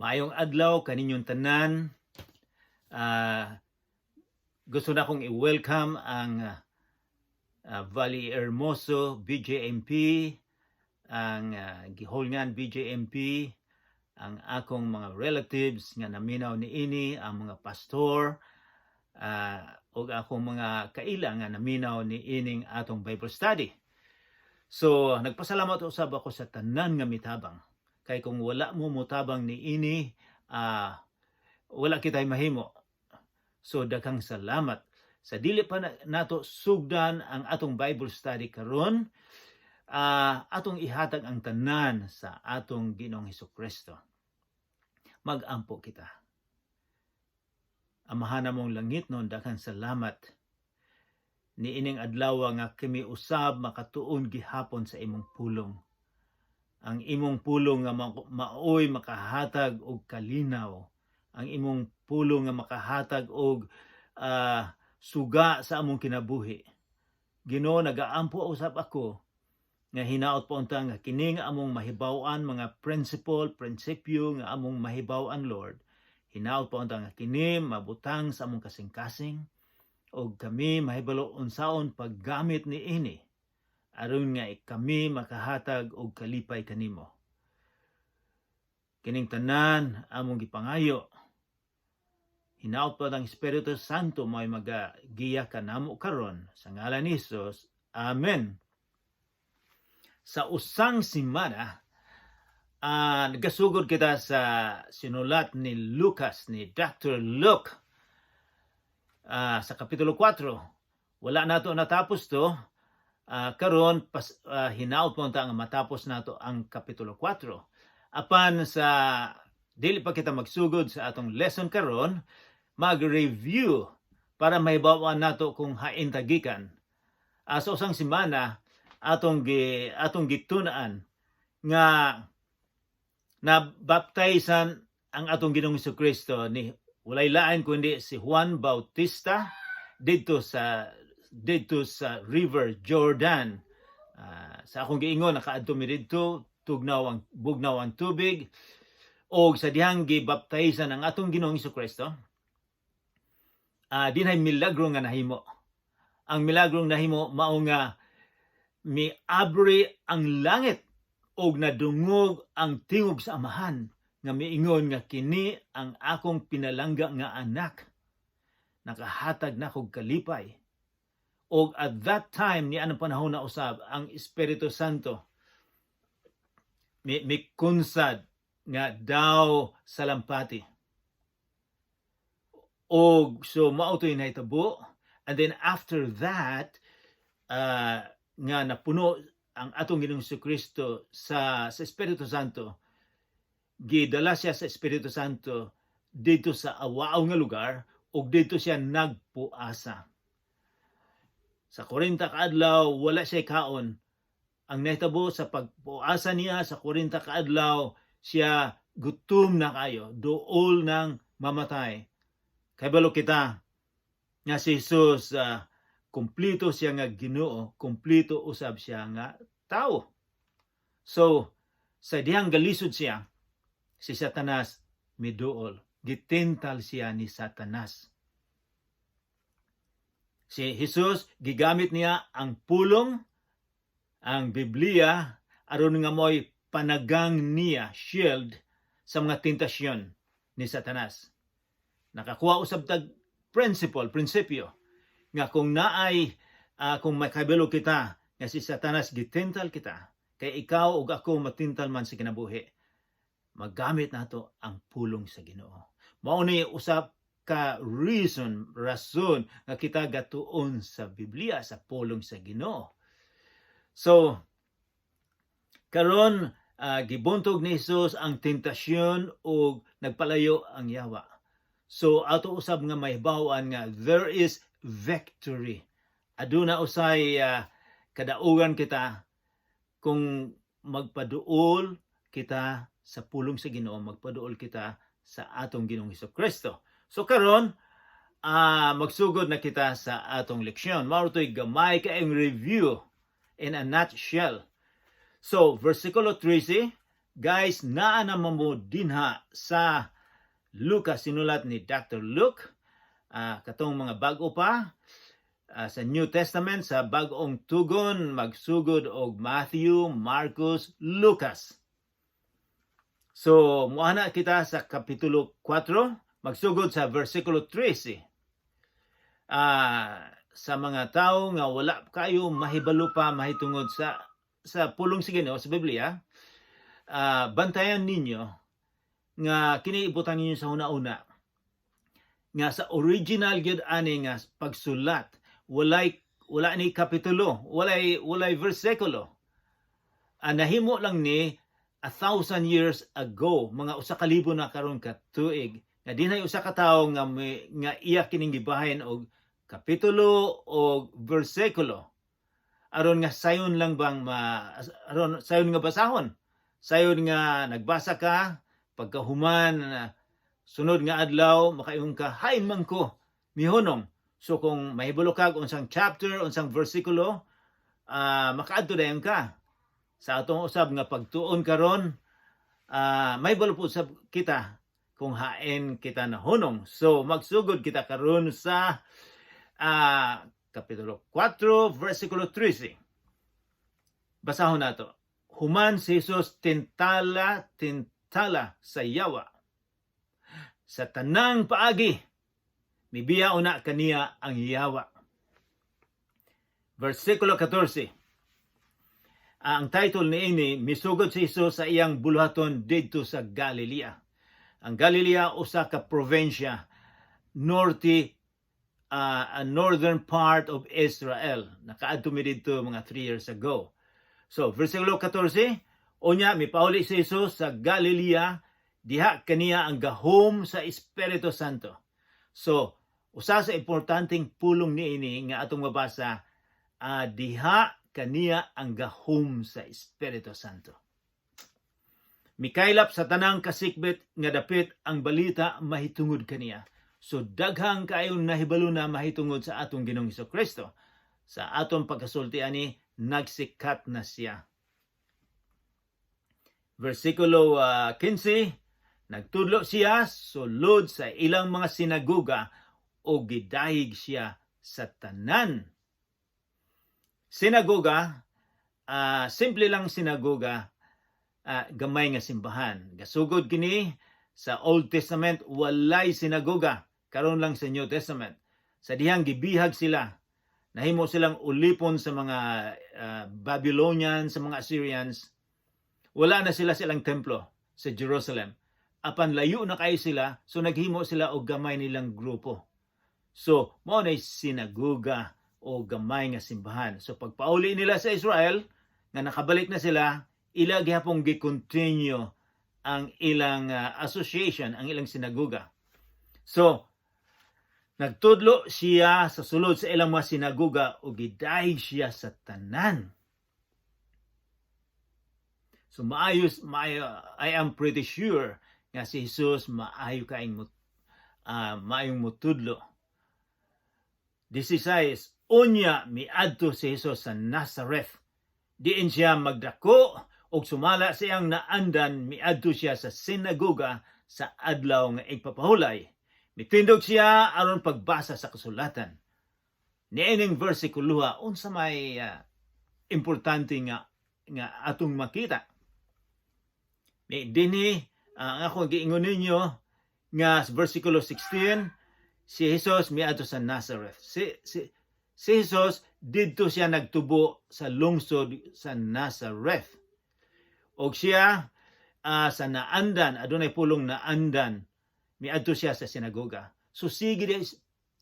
Maayong adlaw kaninyong tanan. Gusto na akong i-welcome ang Valley Hermoso BJMP, ang Giholngan BJMP, ang akong mga relatives nga naminaw niini, ang mga pastor, ug akong mga kaila nga naminaw ni ining atong Bible study. So, nagpasalamat usab ako sa tanan nga mitabang. Kay kung wala mo motabang ni ini, wala kitay mahimo. So, daghang salamat. Sa dili pa nato sugdan ang atong Bible study karon, atong ihatag ang tanan sa atong Ginoong Hesus Kristo. Magampo kita. Amahan namong langitnon, daghang salamat ni ining adlaw nga kami usab makatuon gihapon sa imong pulong. Ang imong pulong nga maoy makahatag og kalinaw. Ang imong pulong nga makahatag og suga sa among kinabuhi. Ginoo, nagaampo usab ako nga hinaot po unta nga kini nga among mahibaw-an, mga principle, prinsipyo nga among mahibaw-an, Lord. Hinaot po unta nga kini mabutang sa among kasing-kasing og kami mahibalo unsaon paggamit ni ini aron nga kami makahatag og kalipay kanimo. Kining tanan among gipangayo. Hinaot pa ang Espiritu Santo may magagiya kanamo karon, sa ngalan ni Jesus. Amen. Sa usang simana, nagasugod kita sa sinulat ni Lucas, ni Dr. Luke, sa Kapitulo 4. Wala nato natapos to. Karon hinaot po nga matapos nato ang Kapitulo 4. Apan sa dili pa kita magsugod sa atong lesson karon, mag-review para mahibaw-an nato kung hain ta gikan. Sa usang semana atong gitun-an nga na baptisan ang atong Ginoong Kristo ni walay lain kundi si Juan Bautista didto sa River Jordan. Sa akong giingon, nakaadto mi didto, tugnaw ang bugnaw ang tubig og sa dihang gibaptisan ang atong Ginoong Kristo, dinhay milagro nga nahimo. Ang milagrong nahimo mao nga miabri ang langit og nadungog ang tingog sa Amahan nga miingon nga kini ang akong pinalangga nga anak, nakahatag na kog kalipay. Og at that time, ni anang panahon na usab, ang Espiritu Santo mi kunsad nga daw salampati og so mao to'y nahitabo. And then after that, nga napuno ang atong Ginoong Kristo sa Espiritu Santo, gidala siya sa Espiritu Santo didto sa awaaw nga lugar ug didto siya nagpuasa sa 40 ka adlaw. Wala siya kaon. Ang nahitabo sa pagpuasa niya sa 40 ka adlaw, siya gutom na kayo, duol nang mamatay. Kabalo kita nga si Jesus, kumplito siya nga Ginoo, kumplito usab siya nga tao. So sa dihang galisod siya, si Satanas miduol. Gitintal siya ni Satanas. Si Jesus, gigamit niya ang pulong, ang Biblia, aron nga mo'y panagang niya, shield, sa mga tentasyon ni Satanas. Nakakuha usab tag principle, prinsipyo, nga kung naay, kung makabalo kita, nga si Satanas gitintal kita, kay ikaw ug ako matintal man sa kinabuhi, magamit nato ang pulong sa Ginoo. Mao ni usab ka reason, rason nga kita gatuon sa Biblia, sa pulong sa Ginoo. So, karon gibuntog ni Jesus ang tentasyon ug nagpalayo ang yawa. So ato usab nga mahibaw-an nga there is victory. Aduna usay kadaugan kita kung magpaduol kita sa pulong sa Ginoo, magpaduol kita sa atong Ginoong Kristo. So karon, magsugod na kita sa atong leksyon. Mao to'y gamay kaayong review in a nutshell. So, versikulo 13, Guys, naa naman mo dinha sa Lucas, sinulat ni Dr. Luke, katong mga bag-o pa sa New Testament, sa bag-ong tugon, magsugod og Matthew, Marcos, Lucas. So, muana kita sa Kapitulo 4, magsugod sa versikulo 13. Sa mga tao nga wala kayo mahibalo pa mahitungod sa pulong sa Ginoo sa Biblia, bantayan ninyo nga kini, ibutang ninyo sa una-una nga sa original gyud ani nga pagsulat, wala ni kapitulo, walay bersikulo. Nahimo lang ni 1,000 years ago, mga 1,000 na karon ka tuig, nga dinay usa ka tawo nga iya kining gibahin og kapitulo o bersikulo aron nga sayon lang bang ma aron sayon nga basahon, sayon nga nagbasa ka, pagkahuman, sunod nga adlaw makaingon ka, "Hain man ko mihunong?" So kung mahibalo kag unsang chapter, unsang bersikulo, makaadto dayon ka. Sa atong usab nga pagtuon karon, mahibalo po usab kita kung hain kita nahunong. So magsugod kita karon sa Kapitulo 4, versikulo 13. Basahon nato. Human si Jesus tintala tintala sa yawa sa tanang paagi, mibiya una kaniya ang yawa. Versikulo 14. Ang title niini, "Misugod si Jesus sa iyang buluhaton didto sa Galilea." Ang Galilea, usa ka probinsya norte, a northern part of Israel. Nakaadto mi didto mga 3 years ago. So, versikulo 14, "Unya mipauli si Jesus sa Galilea, diha kaniya ang gahom sa Espiritu Santo." So, usa sa importanteng pulong niini nga atong mabasa, diha kaniya ang gahom sa Espiritu Santo. Mikaylap sa tanang kasikbit nga dapit ang balita mahitungod kaniya. So daghang kayong nahibalo na mahitungod sa atong Ginoong Kristo. Sa atong pagkasulti ani, nagsikat na siya. Versikulo 15, "Nagtudlo siya sulod sa ilang mga sinagoga o gidayeg siya sa tanan." Sinagoga, simple lang sinagoga, gamay nga simbahan. Gasugod kini sa Old Testament, walay sinagoga. Karon lang sa New Testament. Sa dihang gibihag sila, nahimo silang ulipon sa mga Babylonians, sa mga Assyrians. Wala na sila silang templo sa Jerusalem. Apan layo na kayo sila, so naghimo sila og gamay nilang grupo. So, mao na sinagoga o gamay nga simbahan. So pagpauli nila sa Israel, nga nakabalik na sila, ila gihapong gi-continue ang ilang association, ang ilang sinagoga. So, nagtudlo siya sa sulod sa ilang mga sinagoga o gidayeg siya sa tanan. So maayos, maayo, I am pretty sure nga si Jesus maayo kaing maayong mutudlo. 16, "Unya miadto si Jesus sa Nazareth. Diin siya magdako, ug sumala sa iyang naandan, miadto siya sa sinagoga sa adlaw nga igpapahulay. Mitindog siya aron pagbasa sa kasulatan." Niining versikulo, unsa may importante nga atong makita? Ni dinhi, ang ako giingon ninyo nga sa versikulo 16, si Jesus miadto sa Nazareth. Si Jesus didto siya nagtubo sa lungsod sa Nazareth. Og siya sa naandan, adunay pulong naandan, miadto siya sa sinagoga. So sige di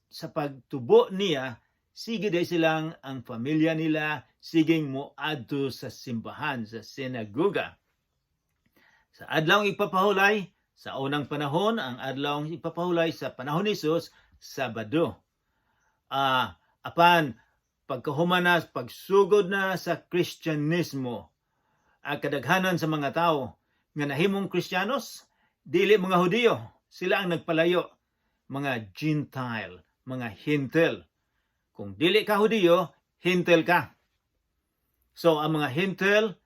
sa pagtubo niya, sige di silang ang pamilya nila siging moadto sa simbahan, sa sinagoga. Sa adlaw igpapahulay, sa unang panahon, ang adlaw igpapahulay sa panahon ni Jesus, Sabado. Apan pagkahuman na, pagsugod na sa Kristyanismo, ang kadaghanan sa mga tao nga nahimong Kristiyanos, dili mga Hudiyo, sila ang nagpalayo, mga Gentile, mga Hintel. Kung dili ka Hudiyo, Hintel ka. So ang mga Hintel,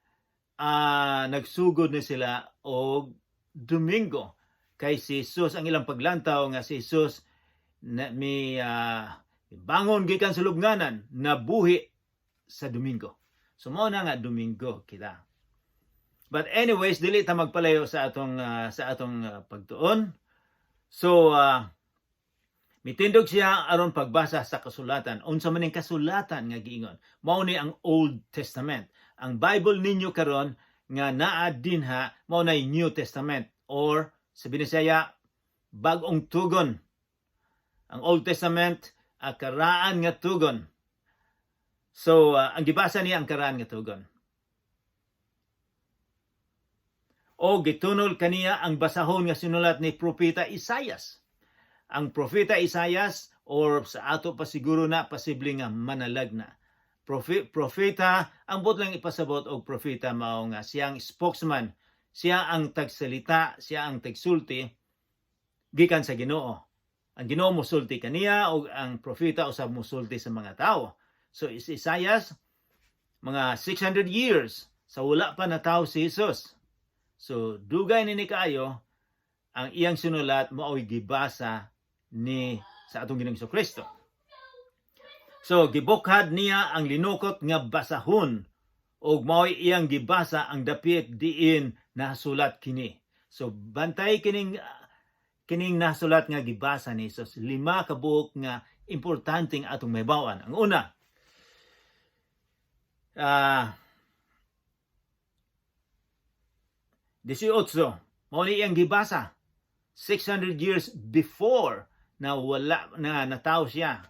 Nagsugod ni sila og Domingo kay si Jesus, ang ilang paglantaw nga si Jesus na mi bangon gikan sa lubnganan, nabuhi sa Domingo. So mao na nga Domingo kita. But anyways, dili ta magpalayo sa atong pagtuon. So mitindog siya aron pagbasa sa kasulatan. Unsa man ning kasulatan nga giingon? Mao ni ang Old Testament. Ang Bible ninyo karon nga naa dinha, mao na New Testament or sa Binisaya, Bag-ong Tugon. Ang Old Testament, ang Karaan nga Tugon. So ang gibasa niya ang Karaan nga Tugon. O gitunol kaniya ang basahon nga sinulat ni Propeta Isayas. Ang Propeta Isayas or sa ato pa siguro na posible nga manalag na. Propeta, ang buot lang ipasabot og propeta mao nga siyang spokesman, siya ang tagsalita, siya ang tagsulti gikan sa Ginoo. Ang Ginoo musulti kaniya og ang propeta usab musulti sa mga tao. So is Isayas, mga 600 years sa wala pa natawo si Jesus. So dugay ni kaayo ang iyang sinulat, mao'y gibasa ni sa atong Ginoong Kristo. So gibukhad niya ang linukot nga basahon ug mao'y iyang gibasa ang dapit diin nasulat kini. So bantay kining nasulat nga gibasa ni Jesus, lima ka buok nga importanteng atong mahibaw-an. Ang una, 18, mao ni iyang gibasa 600 years before na wala na natawo siya.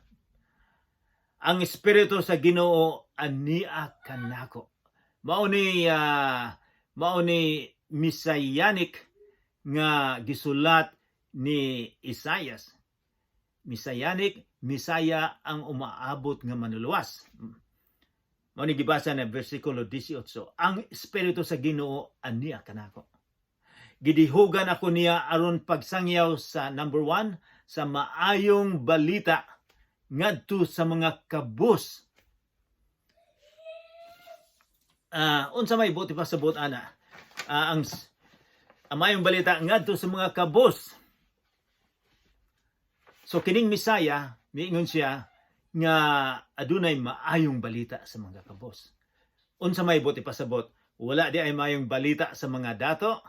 Ang Espiritu sa Ginoo ania kanako. Mao ni messianic nga gisulat ni Isaias. Messianic, Misaya ang umaabot nga manluluwas. Mao ni gibasa na versikulo 18. Ang Espiritu sa Ginoo ania kanako. Gidihugan ako niya aron pagsangyaw sa number 1, sa maayong balita ngadto sa mga kabus. Unsa may buot ipasabot ana? Ang maayong balita ngadto sa mga kabus. So kining Misaya, miingon siya nga adunay maayong balita sa mga kabos. Unsa may buot ipasabot? Wala diay maayong balita sa mga dato?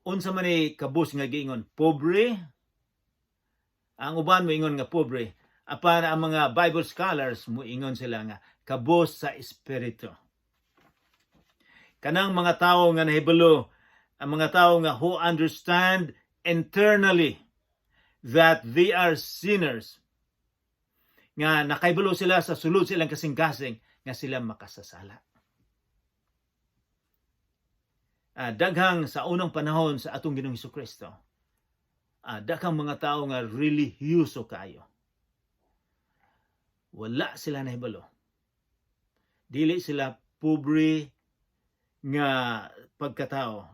Unsa man ni kabus nga giingon? Pobre? Ang uban moingon nga pobre. Apan ang mga Bible scholars, moingon sila nga kabus sa espiritu. Kanang mga tawo nga nahibalo, ang mga tawo nga who understand internally that they are sinners, nga nakaibalo sila sa sulod sa ilang kasing-kasing nga sila makasasala. Daghang sa unang panahon sa atong Ginoong Kristo, daghang mga tao nga relihiyoso kayo. Wala sila nahibalo. Dili sila pobre nga pagkatao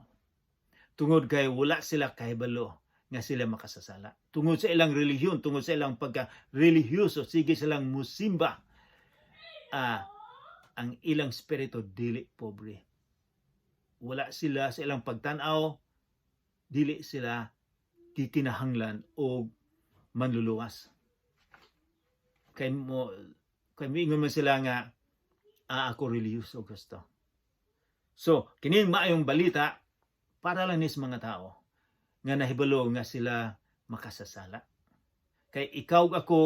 tungod kay wala sila kahibalo nga sila makasasala. Tungod sa ilang relihiyon, tungod sa ilang pagka-relihiyoso, sige silang musimba. Ang ilang spirito dili pobre. Wala sila sa ilang pagtan-aw, dili sila gikinahanglan og manluluwas. Kay miingon man sila nga ako relihiyoso gusto. So, kining maayong balita para lang ni sa mga tao nga nahibalo nga sila makasasala. Kay ikaw ug ako,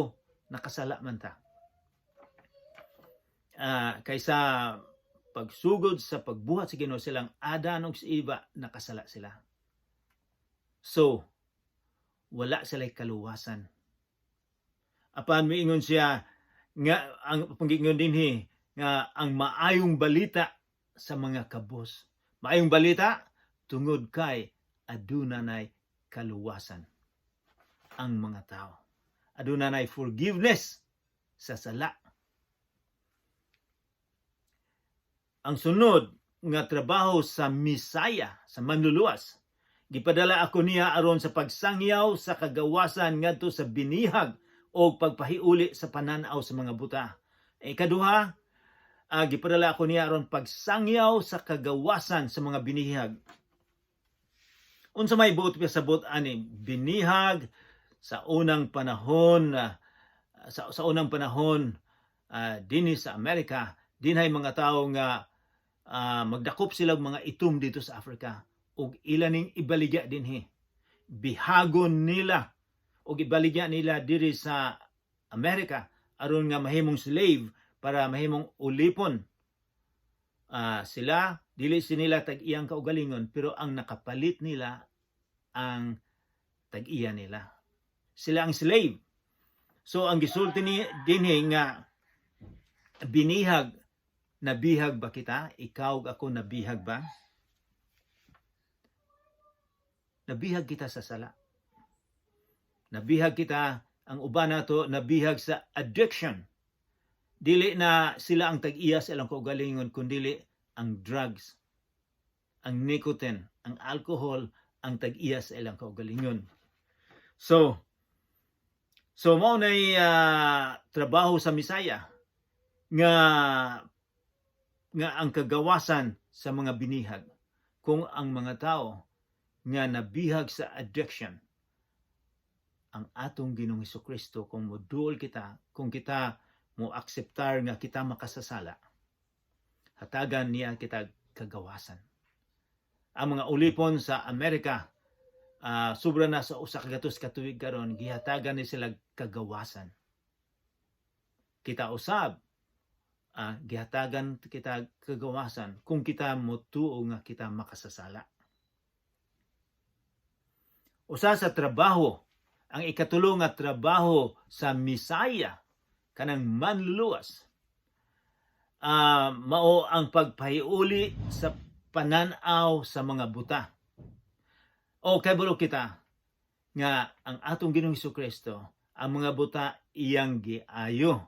nakasala man ta. Kaysa pagsugod sa pagbuhat sa Ginoo, silang Adan ug si Eva, nakasala sila. So, wala sila kaluwasan. Apan miingon siya nga ang panggingon dinhi nga ang maayong balita sa mga kabos. Maayong balita tungod kay aduna nay kaluwasan ang mga tao. Aduna nay forgiveness sa sala. Ang sunod nga trabaho sa Misaya, sa manluluwas, gipadala ako niya aron sa pagsangyaw sa kagawasan ngadto sa binihag o pagpahiuli sa pananaw sa mga buta. Ikaduha, Gipadala ako niya aron pagsangyaw sa kagawasan sa mga binihag. Unsa may buot pasabot ani binihag sa unang panahon, sa unang panahon dinhi sa Amerika, dinhay mga tawo nga magdakop sila og mga itom dito sa Africa ug ila ning ibaligya dinhi. Bihagon nila ug ibaligya nila diri sa Amerika aron nga mahimong slave, para mahimong ulipon. Sila dili sinila tag-iyang kaugalingon, pero ang nakapalit nila ang tag-iya nila. Sila ang slave. So ang gisulti ni dinhi nga binihag, nabihag ba kita? Ikaw ug ako, nabihag ba? Nabihag kita sa sala. Nabihag kita, ang uban nato nabihag sa addiction. Dili na sila ang tag-iya sa ilang kaugalingon, kundili ang drugs, ang nicotine, ang alcohol ang tag-iya sa ilang kaugalingon. So mao nay trabaho sa Misaya nga ang kagawasan sa mga binihag. Kung ang mga tao nga nabihag sa addiction, ang atong Ginoong Kristo, kung moduol kita, kung kita mo akseptar nga kita makasasala, hatagan niya kita kagawasan. Ang mga ulipon sa Amerika, sobra na sa 100 ka tuig karon, gihatagan ni sila kagawasan. Kita usab, gihatagan kita kagawasan kung kita motuo nga kita makasasala. Usa sa trabaho, ang ikatulo nga trabaho sa Misaya, kanang manluluwas, mao ang pagpahiuli sa pananaw sa mga buta. O kabalo kita nga ang atong Ginoong Kristo, ang mga buta iyang giayo.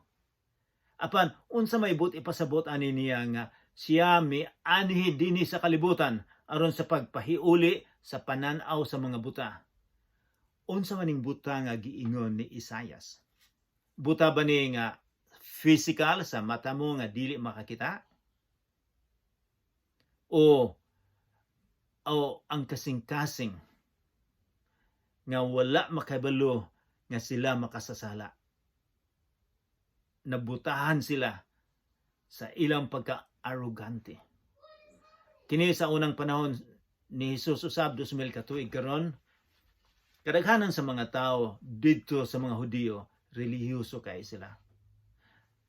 Apan unsa may buot ipasabot ani niya nga siya mianhi dinhi sa kalibutan aron sa pagpahiuli sa pananaw sa mga buta? Unsa man ning buta nga giingon ni Isayas? Buta ba ni nga physical sa mata mo nga dili makakita? O ang kasing-kasing nga wala makabalo nga sila makasasala? Nabutahan sila sa ilang pagka-arrogante. Kini sa unang panahon ni Jesus usab, 2000 ka tuig karon, kadaghanan sa mga tao didto sa mga Hudiyo, relihiyoso kay sila.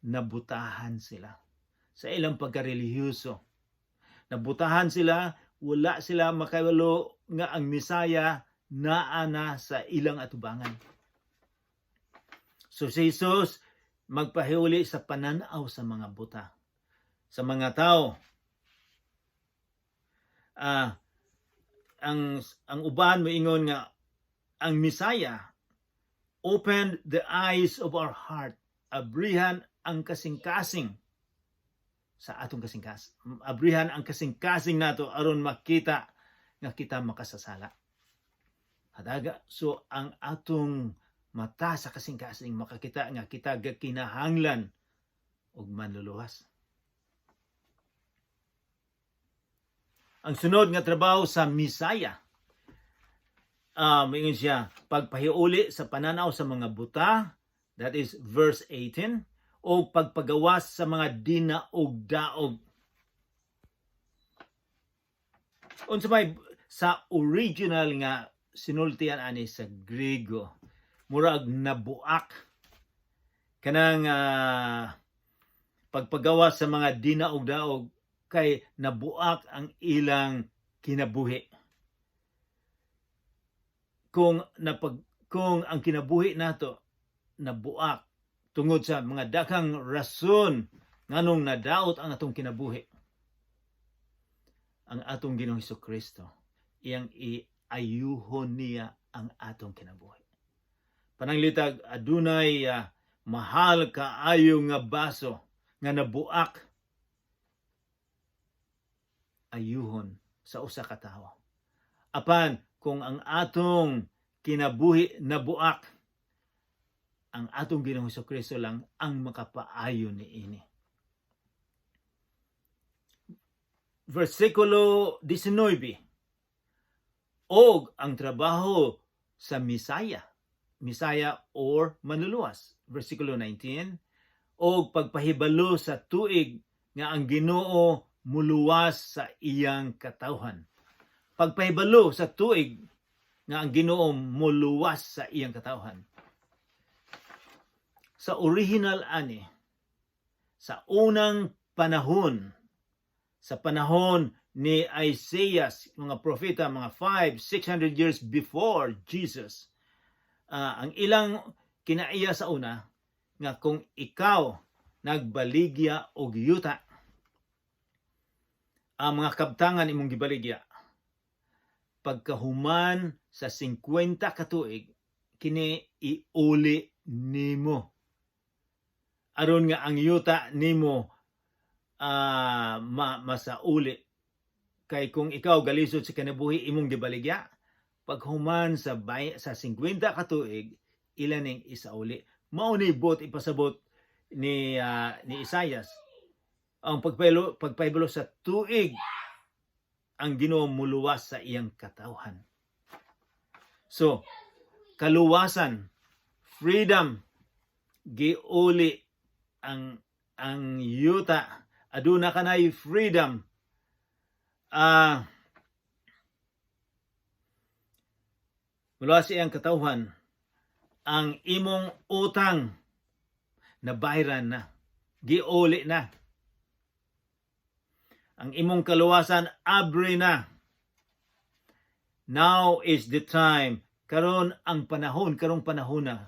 Nabutahan sila sa ilang pagka-relihiyoso. Nabutahan sila, wala sila makawalo nga ang Misaya naa na sa ilang atubangan. So si Jesus magpahiuli sa pananaw sa mga buta, sa mga tao. Ang uban moingon nga ang Misaya opened the eyes of our heart. Abrihan ang kasing-kasing sa atong kasingkas. Abrihan ang kasing-kasing nato aron makita nga kita makasasala. Hadaga so ang atong mata sa kasing-kasing makakita nga kita gakinahanglan og manluluwas. Ang sunod nga trabaho sa Misaya, moingon siya, pagpahiuli sa pananaw sa mga buta, that is verse 18, o pagpagawas sa mga dinaog-daog. Unsa may sa original nga sinultian ani sa Grego, murag nabuak kanang pagpagawas sa mga dinaog-daog kay nabuak ang ilang kinabuhi. Kung ang kinabuhi nato nabuak tungod sa mga daghang rason nganong nadaot ang atong kinabuhi, ang atong Ginoong Kristo iyang iayuhon niya ang atong kinabuhi. Pananglitag adunay mahal kaayo nga baso nga nabuak, ayuhon sa usa ka tawo. Apan kung ang atong kinabuhi nabuak, ang atong Ginoong Kristo lang ang makapaayo niini. Versikulo 19. Og ang trabaho sa Misaya. Misaya or manluluwas. Versikulo 19. Og pagpahibalo sa tuig nga ang Ginoo muluwas sa iyang katawhan. Pagpahibalo sa tuig nga ang Ginoo muluwas sa iyang katawhan. Sa original ani, sa unang panahon, sa panahon ni Isaiah, mga propeta, mga 5, 600 years before Jesus, ang ilang kinaiya sa una, nga kung ikaw nagbaligya og yuta, ang mga kabtangan imong gibaligya, pagkahuman sa 50 katuig, kini iuli nimo. Aron nga ang yuta nimo masauli. Kay kung ikaw galisod sa kinabuhi, imong gibaligya, paghuman sa 50 katuig, ila ning isauli. Mao ni buot ipasabot ni Isaias. Ang pagpahibalo sa tuig ang Ginoo muluwas sa iyang katawhan. So, kaluwasan, freedom, giuli ang yuta, aduna kanay freedom. Muluwas sa iyang katawhan, ang imong utang nabayran na, giuli na. Ang imong kaluwasan abre na. Now is the time. Karon ang panahon, karong panahon na.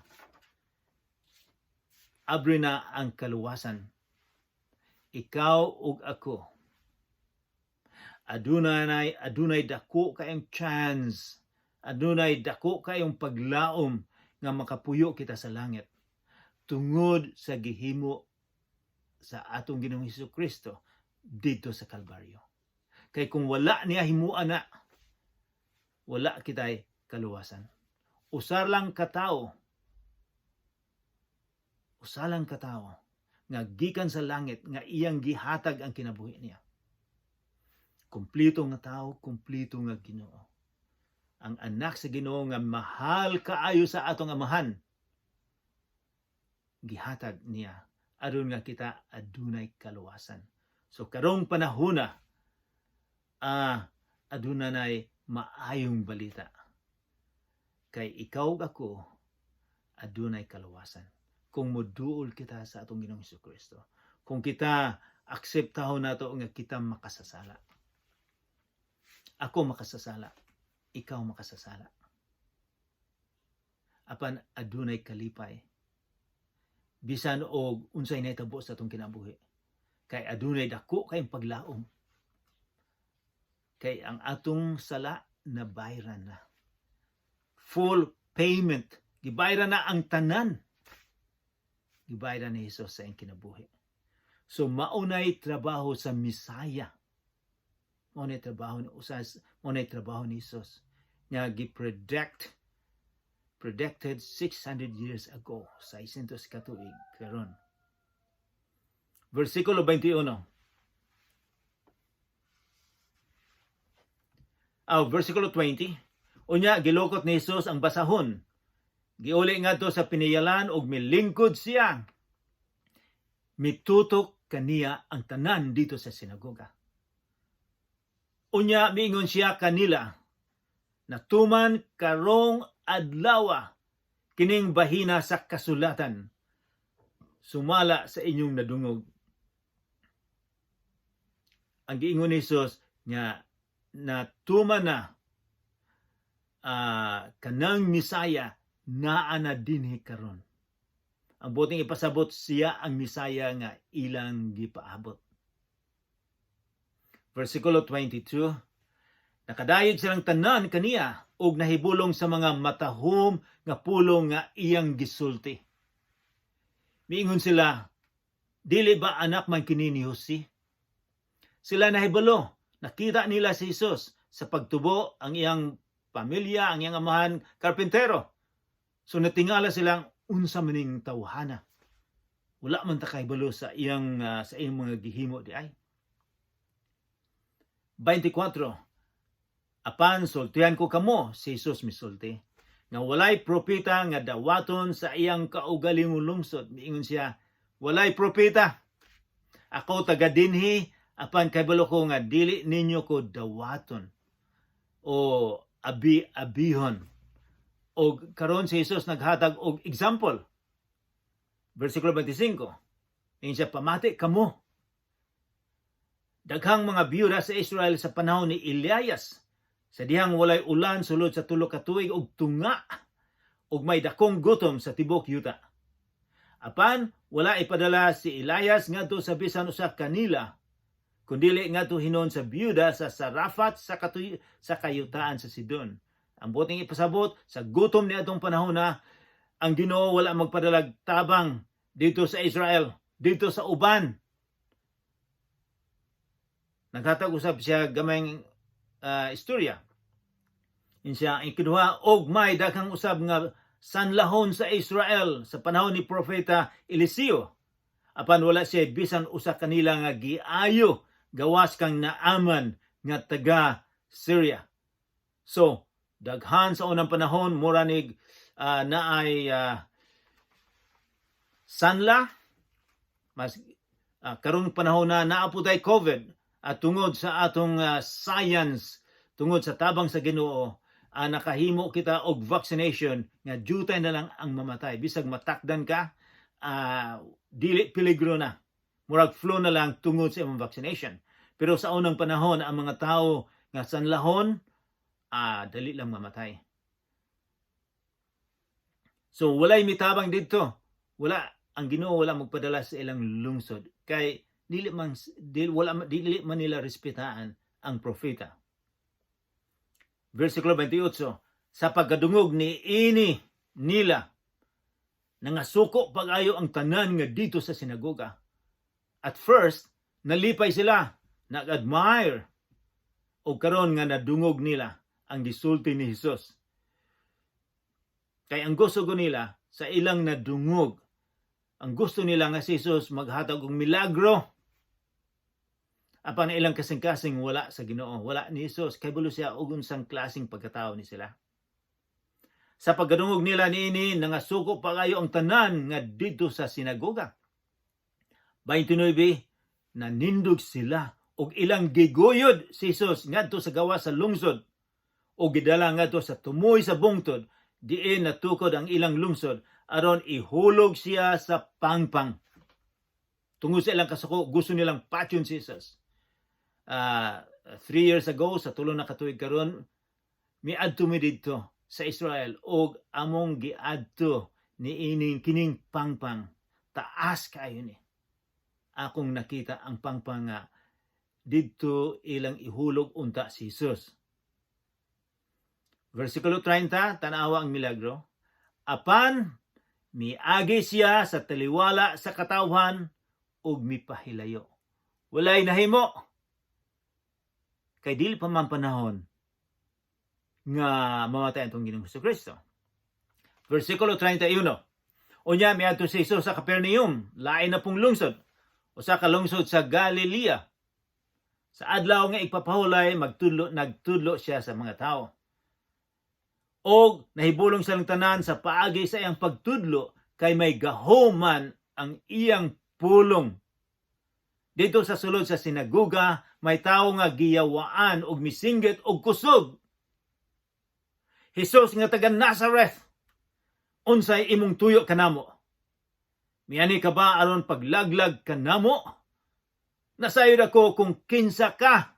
Abre na ang kaluwasan. Ikaw ug ako. Adunay dako kayong chance. Adunay dako kayong paglaom nga makapuyo kita sa langit tungod sa gihimo sa atong Ginoong Hesus Kristo didto sa Kalbaryo. Kay kung wala niya himuan na, wala kitay kaluwasan. Usa lang katao, usa lang katao nga gikan sa langit nga iyang gihatag ang kinabuhi niya. Kumplito nga tao, kumplito nga Ginoo. Ang anak sa Ginoo nga mahal kaayo sa atong amahan, gihatag niya aron nga kita adunay kaluwasan. So karong panahona, aduna nay maayong balita. Kay ikaw ug ako adunay kaluwasan. Kung moduol kita sa atong Ginoong Kristo. Kung kita akseptahon nato nga kita makasasala. Ako makasasala. Ikaw makasasala. Apan adunay kalipay bisan og unsay nahitabo sa atong kinabuhi. Kay adunay dako kayong paglaom. Kay ang atong sala nabayran na. Full payment. Gibayran na ang tanan. Gibayran ni Jesus sa iyang kinabuhi. So maunay trabaho sa Misaya. Maunay trabaho ni usas, maunay trabaho ni Jesus nga gi-predict predicted 600 years ago, 600 katuig karon. Versikulo 21. Versikulo 20. Unya gilukot ni Jesus ang basahon. Giuli ngadto sa piniyalan ug milingkod siya. Mitutok kaniya ang tanan didto sa sinagoga. Unya miingon siya kanila, "Natuman karong adlawa kining bahina sa kasulatan sumala sa inyong nadungog." Ang giingon ni Jesus nga natuman na, kanang Misaya naa na dinhi karon. Ang buot ipasabot, siya ang Misaya nga ilang gipaabot. Versikulo 22. Nakadayeg silang tanan kaniya ug nahibulong sa mga matahom nga pulong nga iyang gisulti. Miingon sila, "Dili ba anak man kini ni Jose?" Sila nahibalo, nakita nila si Jesus sa pagtubo, ang iyang pamilya, ang iyang amahan, karpintero. So natingala silang, "Unsa maning tawhana? Wala man ta kahibalo sa iyang mga gihimo diay." 24. "Apan sultihan ko kamo," si Jesus misulti, "nga walay propeta nga dawaton sa iyang kaugalingong lungsod." Miingon siya, walay propeta. Ako taga dinhi, apan kabalo ko nga dili ninyo ko dawaton o abi abihon. O karon si Jesus naghatag og example. Versikulo 25. Ingon siya, "Pamati kamo. Daghang mga biyuda sa Israel sa panahon ni Elias, sa dihang walay ulan sulod sa 3 ka tuig og tunga ug may dakong gutom sa tibok yuta. Apan wala ipadala si Elias ngadto sa bisan usa kanila, kundili ngadto hinon sa biyuda sa Sarafat sa kayutaan sa Sidon." Ang buot niyang ipasabot, sa gutom ni atong panahon na ang Ginoo wala magpadalag tabang dito sa Israel, dito sa uban. Naghatag usab siya gamayng istorya. Ingon siya, ang ikaduha, "Og may daghang usab nga sanlahon sa Israel sa panahon ni Propeta Eliseo. Apan wala siya bisan usa kanila nga giayo gawas kang Naaman nga taga Syria." So, daghan sa unang panahon, mura nig naay sanla. Mas karong panahon na naa pod tay COVID at tungod sa atong science, tungod sa tabang sa Ginoo, nakahimo kita og vaccination nga jutay na lang ang mamatay. Bisag matakdan ka, dili peligro na. Murag flu na lang tungod sa imong vaccination. Pero sa unang panahon, ang mga tao nga sanlahon, dali lang mamatay. So walay mitabang didto. Wala ang Ginoo, wala magpadala sa ilang lungsod kay dili man nila respetaan ang propeta. Versikulo 28, "Sa pagkadungog ni ini nila, nangasuko pag-ayo ang tanan nga dito sa sinagoga." At first, nalipay sila, nag-admire. O karon nga nadungog nila ang gisulti ni Jesus. Kay ang gusto ko nila sa ilang nadungog, ang gusto nila nga si Jesus maghatag og milagro. Apan ang ilang kasing-kasing wala sa Ginoo, wala ni Jesus, kay kabalo siya og unsang klaseng pagkatao ni sila. "Sa pagkadungog nila niini, nangasuko pag-ayo ang tanan nga didto sa sinagoga." 29, "Nanindog sila og ilang giguyod si Jesus ngadto sa gawas sa lungsod o gidala ngadto sa tumoy sa bungtod diin natukod ang ilang lungsod aron ihulog siya sa pangpang." Tungod sa ilang kasuko, gusto nilang patyon si Jesus. 3 years ago, sa 3 na katuig karon, miadto mi didto sa Israel og among giadto ni ining kining pangpang. Taas kaayo ni. Akong nakita ang pangpang nga didto ilang ihulog unta si Jesus. Versikulo 30, tanawa ang milagro. "Apan miagi siya sa taliwala sa katawhan ug mipahilayo." Walay nahimo. Kay dili pa man panahon nga mamatay atong Ginoong Kristo. Versikulo 31. "Unya miadto si Jesus sa Capernaum, lain na pong lungsod, usa ka lungsod sa Galilea. Sa adlaw nga igpapahulay, magtudlo nagtudlo siya sa mga tao. Og nahibulong silang tanan sa paagi sa iyang pagtudlo kay may gahuman ang iyang pulong. Didto sa sulod sa sinagoga, may tawo nga giyawaan og misinggit og kusog, 'Jesus nga taga Nazareth, unsay imong tuyo kanamo? Miani ka ba aron paglaglag kanamo? Nasayod ako kung kinsa ka.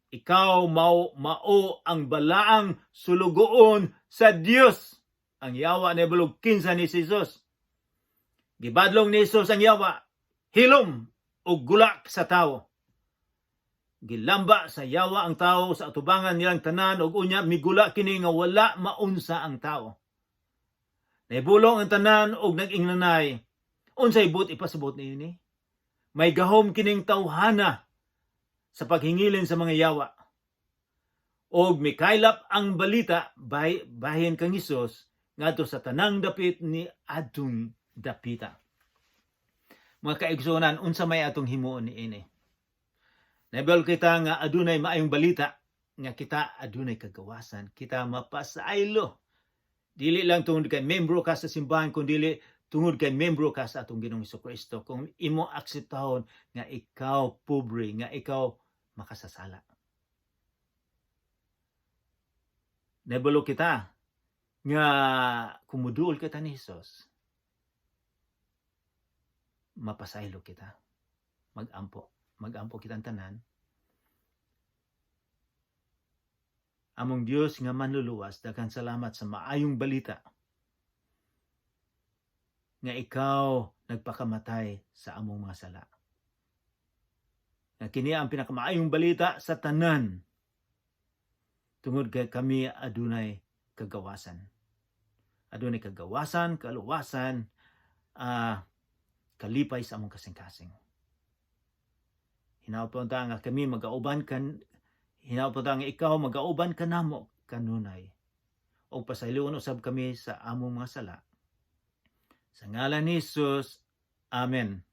Ikaw mao mao ang balaang sulugoon sa Dios.'" Ang yawa nahibalo kinsa ni si Jesus. Gibadlong ni Jesus ang yawa, "Hilom og gulak sa tawo." Gilamba sa yawa ang tawo sa atubangan nilang tanan ug unya migula kini nga wala maunsa ang tawo. Nahibulong ang tanan og nag-ingnanay, "Unsay buot ipasabot niini? May gahom kining tawhana sa paghingilin sa mga yawa." Og mikaylap ang balita bahin kang Hesus ngadto sa tanang dapit ni adtong dapita. Mga kaigsuonan, unsa may atong himuon niini? Nahibalo kita nga adunay maayong balita nga kita adunay kagawasan, kita mapasaylo. Dili lang tungod kay membro ka sa simbahan, kundi tungod kay membro ka sa atong Ginoong Kristo. Kung imo akseptahon nga ikaw pobre, nga ikaw makasasala. Nahibalo kita nga kung muduol kita ni Jesus, mapasaylo kita. Magampo. Magampo kitang tanan. Among Dios nga manluluwas, daghan salamat sa maayong balita nga ikaw nagpakamatay sa among mga sala. Nga kini ang pinakamaayong balita sa tanan tungod kay kami adunay kagawasan. Adunay kagawasan, kaluwasan, kalipay sa among kasing-kasing. Hinaot po nga kami magauban kan, hinaot po nga ikaw magauban kanamo kanunay. O pasayloon usab kami sa among mga sala. Sa ngalan ni Jesus. Amen.